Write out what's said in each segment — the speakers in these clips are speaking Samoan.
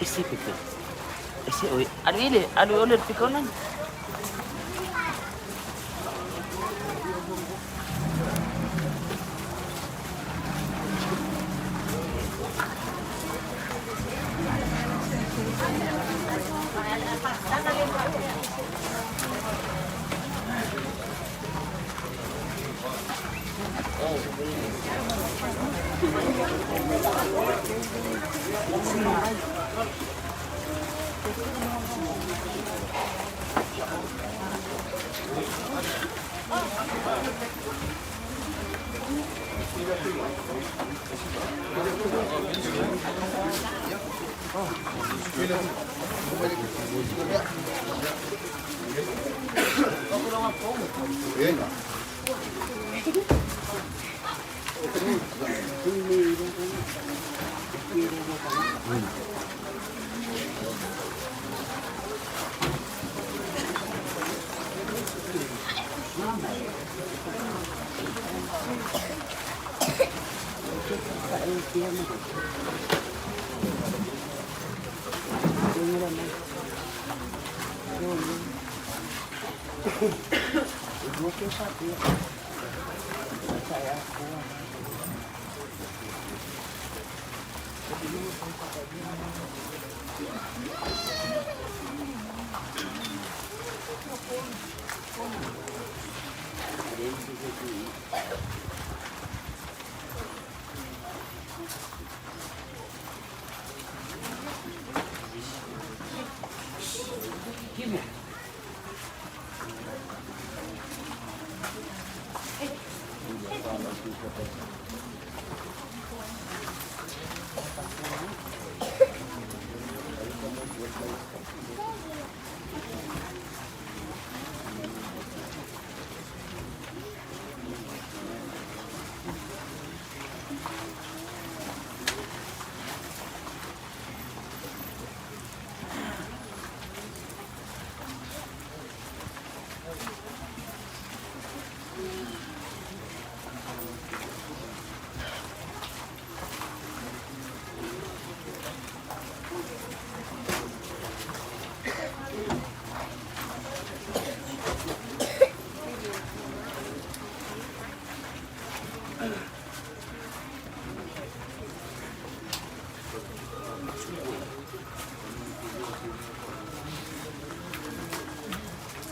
Ese pepe. Ese oi. Alu ile, alu ole pikonan.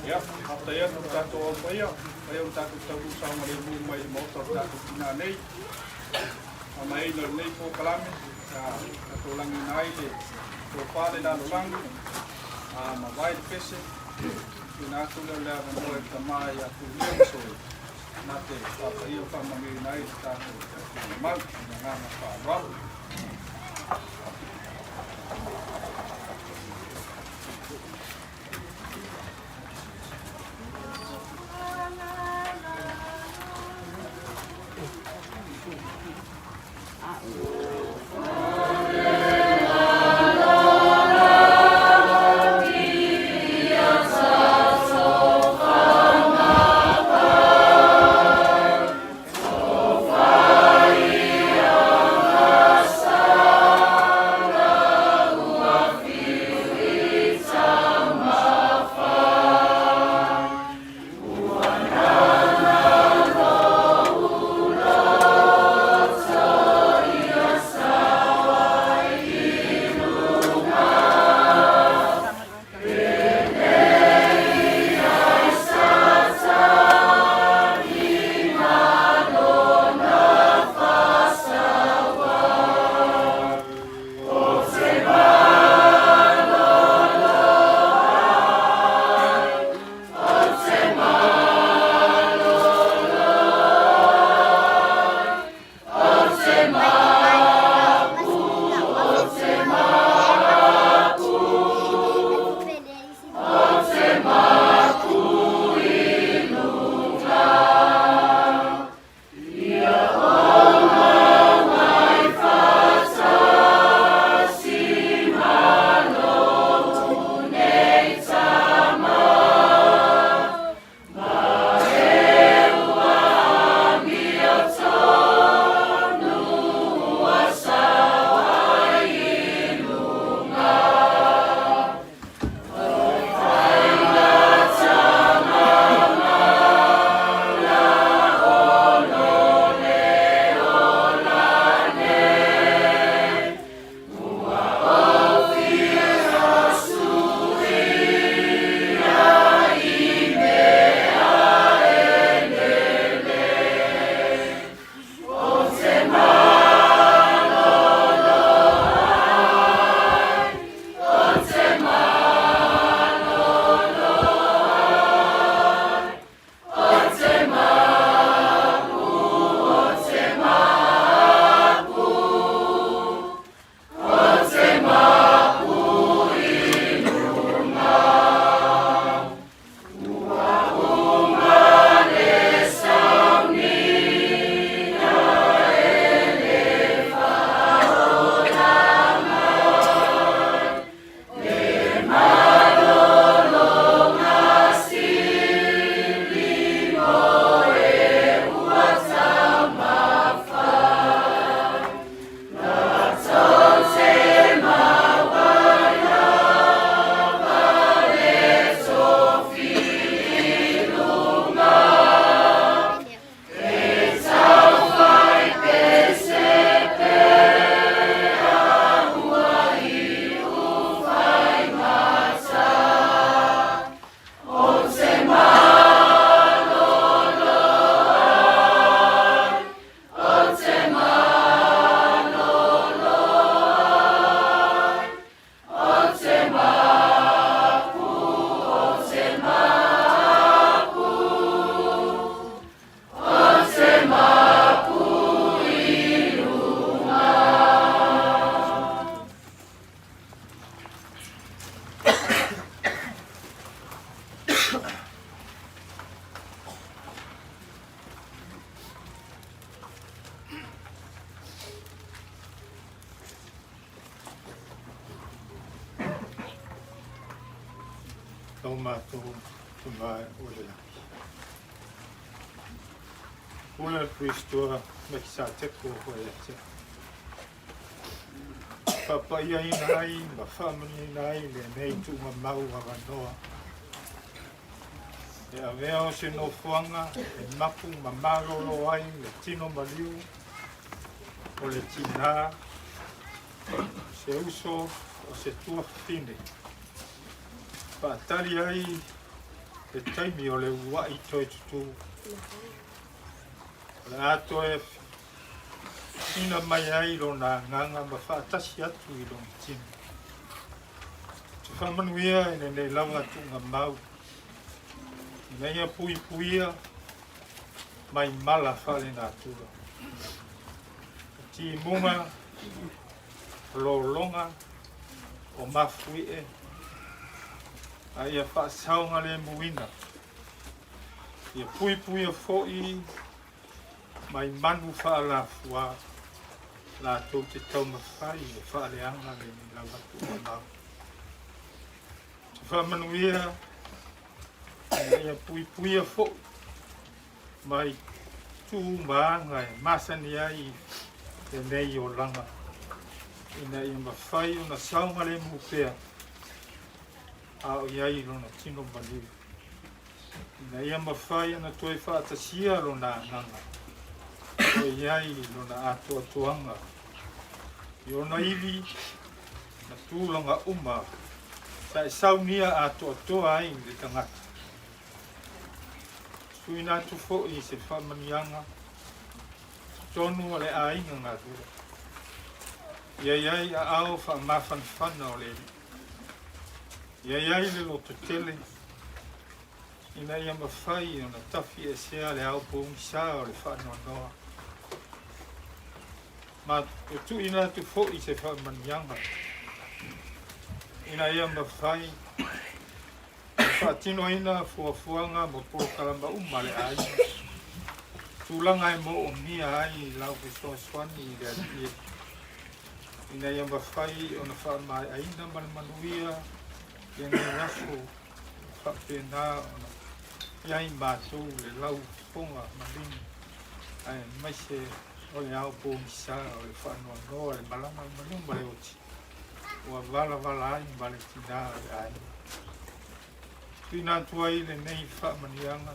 Ia, faafetai atu i le tatou Ao Paia, faia o le tatou taunuu saogalemu mai le Maota o le tatou Tina nei. Faamaeaina o lenei polokalame sa tatou lagiina ai le tofa le lalolagi, a mavae le pese, tuuina atu lea o le avanoa i le tama ia Tulia Masoe na te faapaia ma faamanuiaina ai le tatou mamalu. Ma le agaga faaaloalo. lo matou Tama o le lagi. Pule le Kristo Mekisateko o ia te. Faapaiaina ai ma faamanuiaina ai lenei tuugamau avanoa. E avea o se nofoaga e mapu ma malolo ai le tino maliu o le tinā, se uso o se tuafafine. Faatali ai le taimi o le uluai toe tutū. O le a toe ina mai ai lona agaga ma faatasi atu i lona tino. Ou te faamanuia i lenei lava tuugamau, ina ia puipuia mai mala faalenatura. O timuga, o lologa, o mafuie, a ia faasaogalemuina. Ia puipuia foi mai manu faalafua latou te taumafai e faaleaga lenei lava tuugamau. Te faamanuia ina ia puipuia foi mai tu ma aga e masani ai lenei olaga, ina ia mafai ona saogalemu pea a o i ai lona tino maliu, ina ia mafai ona toe faatasia lona agaga o i ai lona atoatoaga i ona ivi ma tulaga uma sa e saunia atoatoa ai le tagata. Tuuina atu foi se faamanuiaga totonu o le aiga galue. Ia i ai aao faamafanafana o le Alii. Ia i ai le lototele ina ia mafai ona tafiesea le ao pogisa o le faanoanoa. Ma ua tuuina atu foi se faamanuiaga ina ia mafai ona faatinoina fuafuaga ma polokalama uma a le aiga, tulaga e moomia ai lau fesoasoani i le Alii e, ina ia mafai ona faamaeaina ma le manuia lenei aso faapena ona i ai matou le laufofoga maligi aemaise o le ao pogisa o le faanoanoa, le malama, le maliu ma le oti ua valavala ai ma le tinā o le aiga. Tuuina atu ai lenei faamanuiaga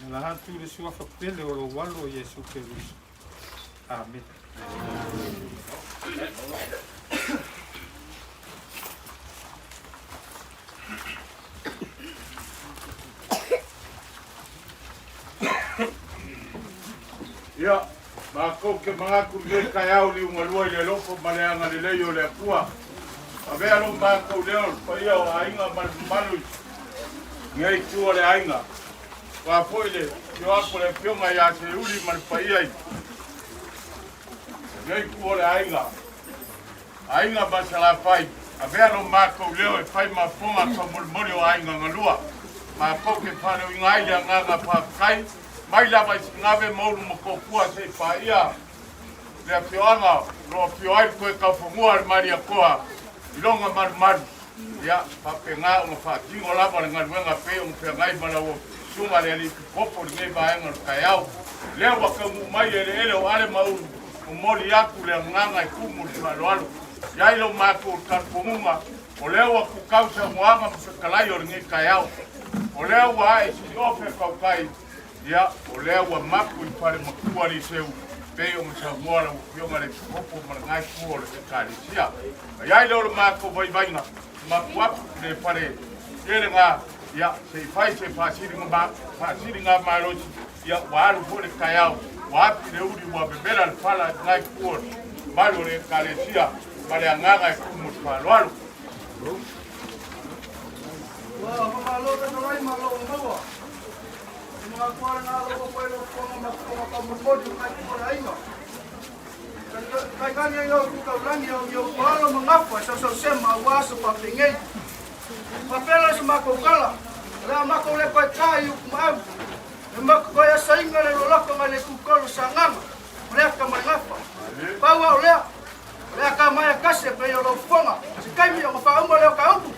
e ala atu i le suafa pele o lou Alo Iesu Keriso. Amene. Ia, matou te manatu i lenei taeao liugalua i le alofa ma le agalelei o le Atua. Avea lo matou leo i le paia o aiga ma le mamalu i lenei itu o le aiga. Aua foi le afio atu o le Afioga ia Seuli ma le paia i lenei itu o le aiga. Aiga ma Salafai, avea lo matou leo e fai ma fofoga taumolimoli o aiga galua. Matou te faaleoina ai le agaga faafetai mai lava i Sigave ma Ulumotootua se i paia le afioaga o lo o afio ai le toe taufanua le Malietoa i lona malumalu. Ia, faapena ona faatino lava le galuega pei ona feagai ma lau Susuga le Alii Pikopo i lenei vaega o le taeao. Lea ua taunuu mai i eleele o Ale ma Ulu, momoli atu le agaga e tumu i le faaaloalo. I ai lo matou talitonuga, o lea ua tutau saunoaga ma fetalai o lenei taeao. O lea ua ae siliofe tautai, ia, o lea ua mapu i fale matua Liseu, pei ona saunoa lau Afioga le Epikopo ma lena itu o le Ekalesia. I ai lea o le matou vaivaiga, mapu atu i le fale tele na, ia, se i fai se faasiliga malosi, ia, ua alu foi le taeao, ua api le uli, ua vevela le fala i lena itu o le mamalu o le Ekalesia ma le agaga e tumu i le faaaloalo. Ua faamalo fetalai ma lou maua. E manatu lava lena alofa foi lau Afioga ma fofoga taumolimoli o lena itu o le aiga. Tainane ai lau taulagi au i ou alo ma gafa e sausausema aua aso faapenei. Faapea la se matou tala, o le a matou le toe ta i upu ma au. E matou toe asaina le loloto nai le itutolu o Sagaga, o le ata ma le gafa. Pau a o lea, o le a ta mai a tasi e pei o lau fofoga, se taimi ona faauma lea o ta upu.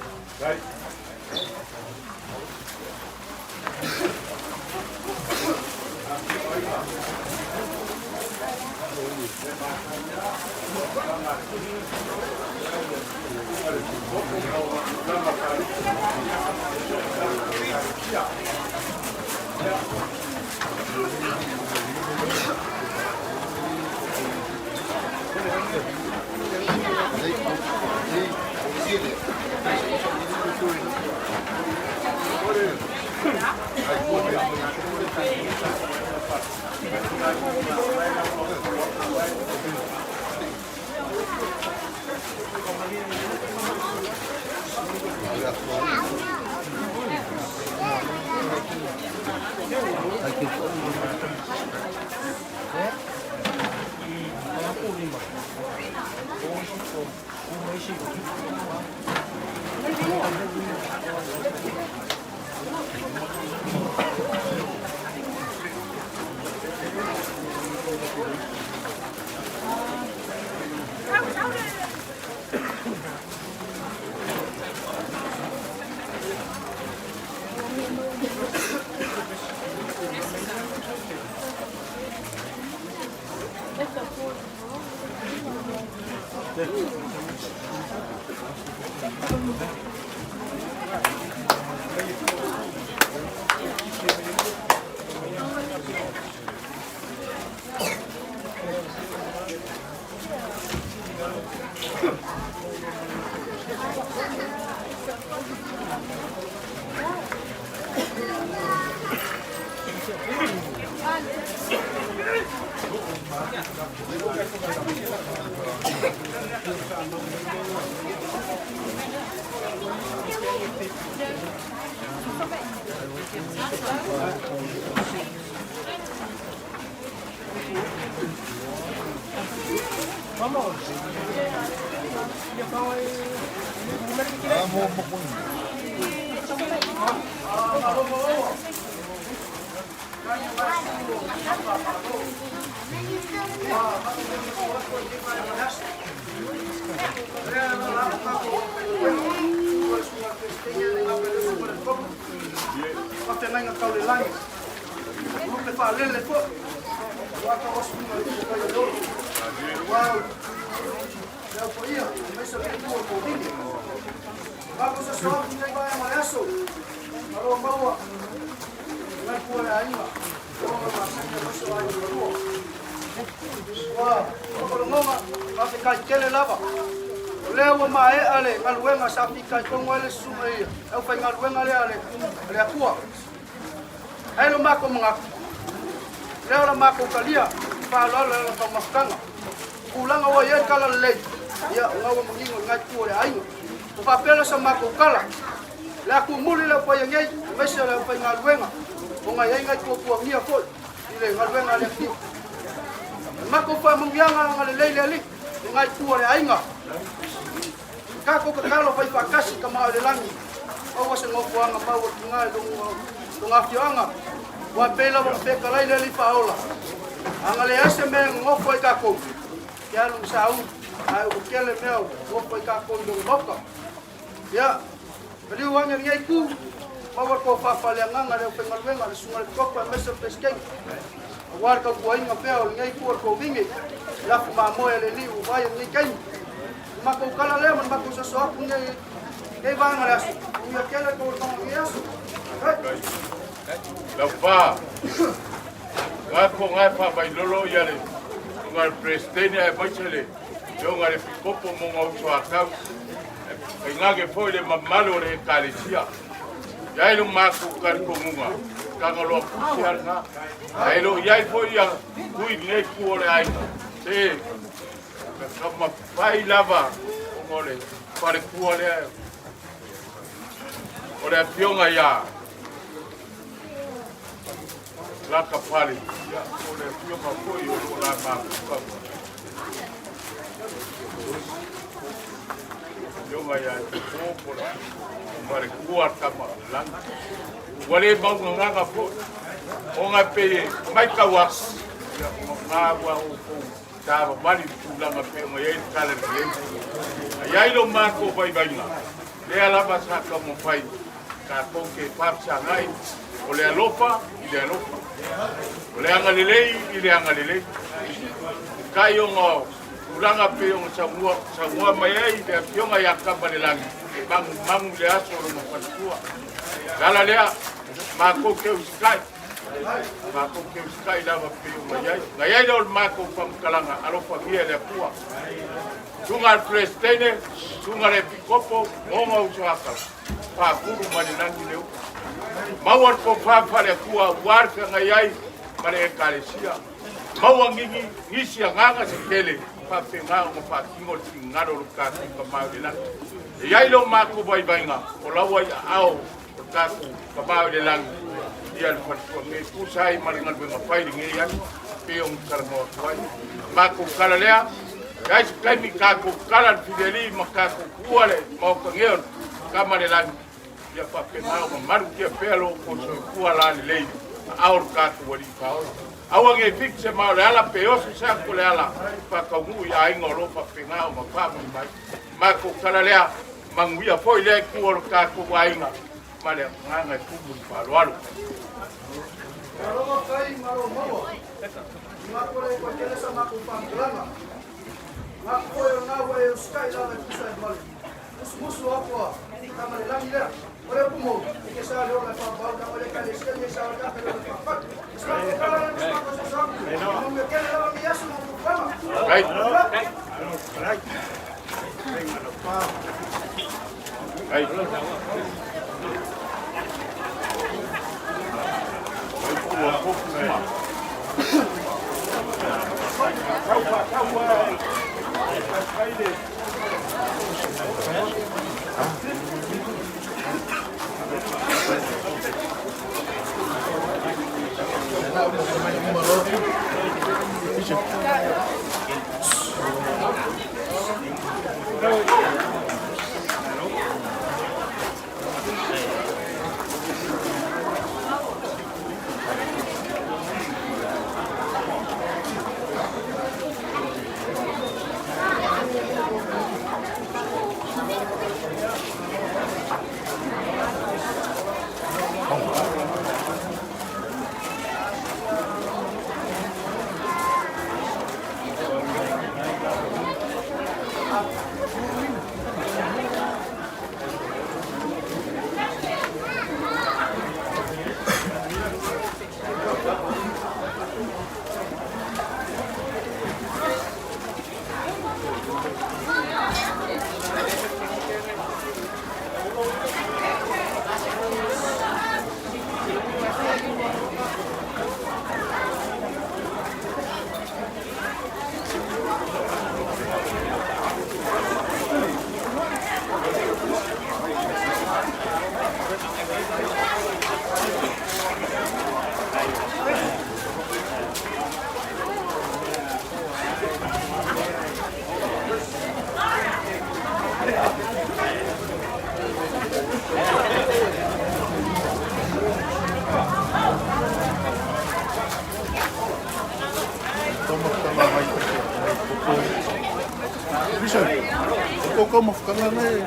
Faafeagaiga tau le lagi. Lupe faalele foi. Ua ka osuga i kai o lolo. Ua le au paia, aemaise le Atua o Kovine. Mako sa soafu nei vaega o le aso. Malo maua. Ngai kua le aiga. Oga masani aemaise o aiga malua. Ua faapalogoga, faafetai tele lava. O lea ua maea le galuega sa fitaitogo ai le susuga i le aufaigaluega lea a le Atua. Ai lo matou manatu, lea o la matou talia i faaaloalo i ala taumafataga. Tulaga ua i ai le tala lelei, ia o ua manino i nai itu o le aiga. Ua faapea lea sa matou tala, le a tuumuli le aupaia nei, aemaise o le aufaigaluega, ona e i ai nai tuatuagia foi i le galuega a le Atua. E matou faamanuiaga agalelei le Alii i nai itu o le aiga. Tatou tatalo fai faatasi Tama o le lagi, aua se nofoaga mau atu i lona afioaga. Ua pei lava ona fetalai le Alii faaola. Aga leai se mea e nonofo ai tatou, ke alu i saulu, ae ua tele mea o nofo ai tatou i lona maota. Ia, maliu ane lenei itu, maua le tofa faaleagaga le aufaigaluega, le susuga i le Pikopo aemaise le Peresetene. Aua le tautuaina pea o lenei itu o le Kovine, lafu mamoe a le Alii ua vaai i lenei taimi. Matou tala lea ma le matou soso atu nei vaega o le aso. Manuia tele le taualamaga o lenei aso. Lau pa, ngā ko ngā wha ia le ngā presidente aemaise le afioga i le pikopo mo ngā uso a tau. E ngake foi le mamalu o le ekalesia. Ia ai lo makou talitonuga, tagaloa pusi a lena. Ae le o i ai foi ia tui i lenei itu o le aiga. Se taumafai lava ona o le faletua lea o le afioga ia Laka Pale, ia, o le afioga foi o lo o la mafuta ma afioga ia Tupo po le falekua tama lagi. Ua le maugagaga foi, ona e pei e maitau atu, ia, ngā ua outou tavavali i tulaga pei ona i ai le tala lelei. Ae ai lo matou vaivaiga, lea lava sa taumafai tatou te faafesagai o le alofa i le alofa. O le agalelei i le agalelei. Kai ona tulaga pei ona saunoa, saunoa mai ai le afioga ia Kamalelagi, e magumagu i le aso o lona faletua. O le ala lea, matou te usitai, matou te usitai lava pei ona i ai. Na i ai lea o le matou faamatalaga, alofagia e le Atua. Susuga i le Peresetene, susuga i le Epikopo, goga usoga faafulu mai le lagi le upu. Maua le tofa faale-Atua aua le feagai ai ma le Ekalesia. Maua nigi, nisi agaga se tele, faapena ona faatino le finagalo o lo tatou Tama i le lagi. E i ai lo matou vaivaiga, o laua i aao o le tatou Tama i le lagi, ia le faletua nei, tusa ai ma le galuega fai lenei aso, pei ona talanoa atu ai. Matou tala lea, e ai se taimi tatou tala le filialii ma tatou tuua le maota nei o le Tama le lagi, ia faapena ona malutia pea lo outou soifua lalelei, aao o le tatou Alii Faaola. Aua ne i fiki se mao o le ala, pe oso se atu o le ala, faataunuu i aiga o lo o faapena ona faamanuia mai. Matou tala lea, manuia foi lea itu o le tatou aiga, ma le agaga e tumu i le faaaloalo. Malo kai malo maua. I matou le koe tele sa matou faamatalaga. Matou foi o lena ua e usitai lava e tusa ai ma le musumusu o Atua tama le lagi lea. O le upu mou, e ke sa le ola e faapau ta o le ekalesia nei sa o le taka le ola e faapatu. O se matou tala lea ma se matou soso atu. Manuia tele lava lenei aso ma outou fana. Right. Right. Bishop, o koukou mafutaga nei.